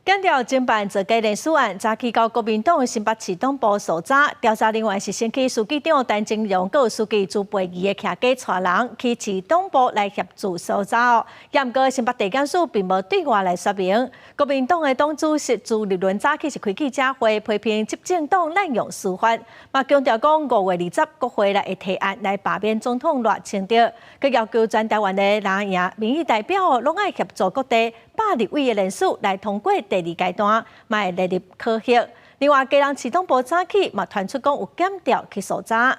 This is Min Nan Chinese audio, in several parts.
檢調偵辦造假連署案，早起到國民黨新北市黨部搜查，調查人員是先去書記長陳清榮、佮書記朱培儀的徛家帶人去市黨部來協助搜查哦。毋過新北地檢署並無對外來說明。國民黨的黨主席朱立倫早起是開記者會，批評執政黨濫用司法，嘛強調講5月20國會來會提案來罷免總統賴清德，閣要求全台灣的藍營民意代表攏愛協助各地百立委的聯署來通過第二階段，嘛會列入考核。另外，基隆市黨部早起嘛傳出講有檢調去搜查。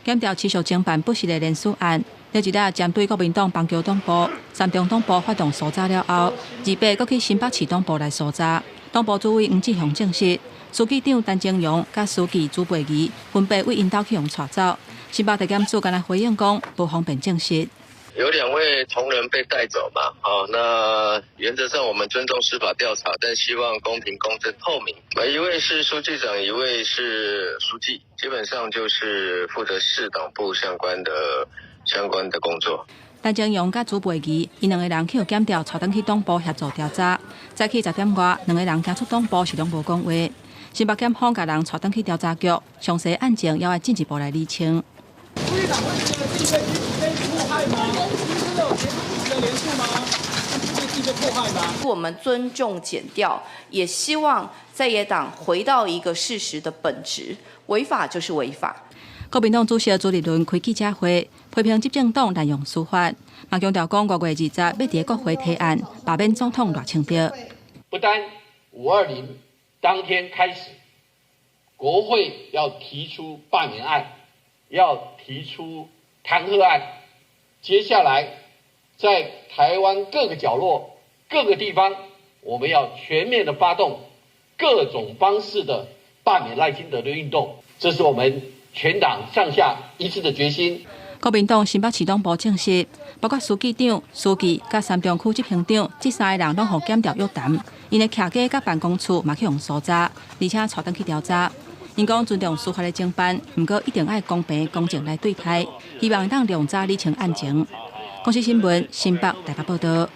檢調持續偵辦不實的連署案，這一日針對國民黨板橋黨部、三重黨部發動搜查了後，28閣去新北市黨部來搜查。黨部主委黃志雄證實，書記長陳清榮佮書記朱培儀分別對𪜶兜去予帶走。新北地檢署敢若回應講，無方便證實。有兩位同仁被帶走嘛？哦，那原則上我們尊重司法調查，但希望公平、公正、透明。一位是書記長，一位是書記，基本上就是負責市黨部相關的工作。陳清榮佮朱培儀，𪜶兩個人去予檢調帶轉去黨部協助調查。早起10點外，兩個人行出黨部時攏無講話。新北檢方共人帶轉去調查局，詳細案情猶愛進一步來釐清。迫害嗎？真的有結束自己的連署嗎？對自己被迫害嗎？我們尊重檢調，也希望在野黨回到一個事實的本質，違法就是違法。國民黨主席朱立倫開記者會，批評執政黨濫用司法，嘛強調講5月20要佇國會提案罷免總統賴清德。不單520當天開始，國會要提出罷免案，要提出彈劾案。接下來，在台灣各個角落、各個地方，我們要全面的發動各種方式的罷免賴清德的運動，這是我們全黨上下一致的決心。國民黨新北市黨部證實，包括書記長、書記佮三重區執行長，這三个人攏予檢調約談，𪜶的徛家佮辦公室嘛去予搜查，而且帶轉去調查。𪜶講尊重司法的偵辦，毋過一定愛公平公正來對待，希望會當量早理清案情。公視新聞新北台北報道。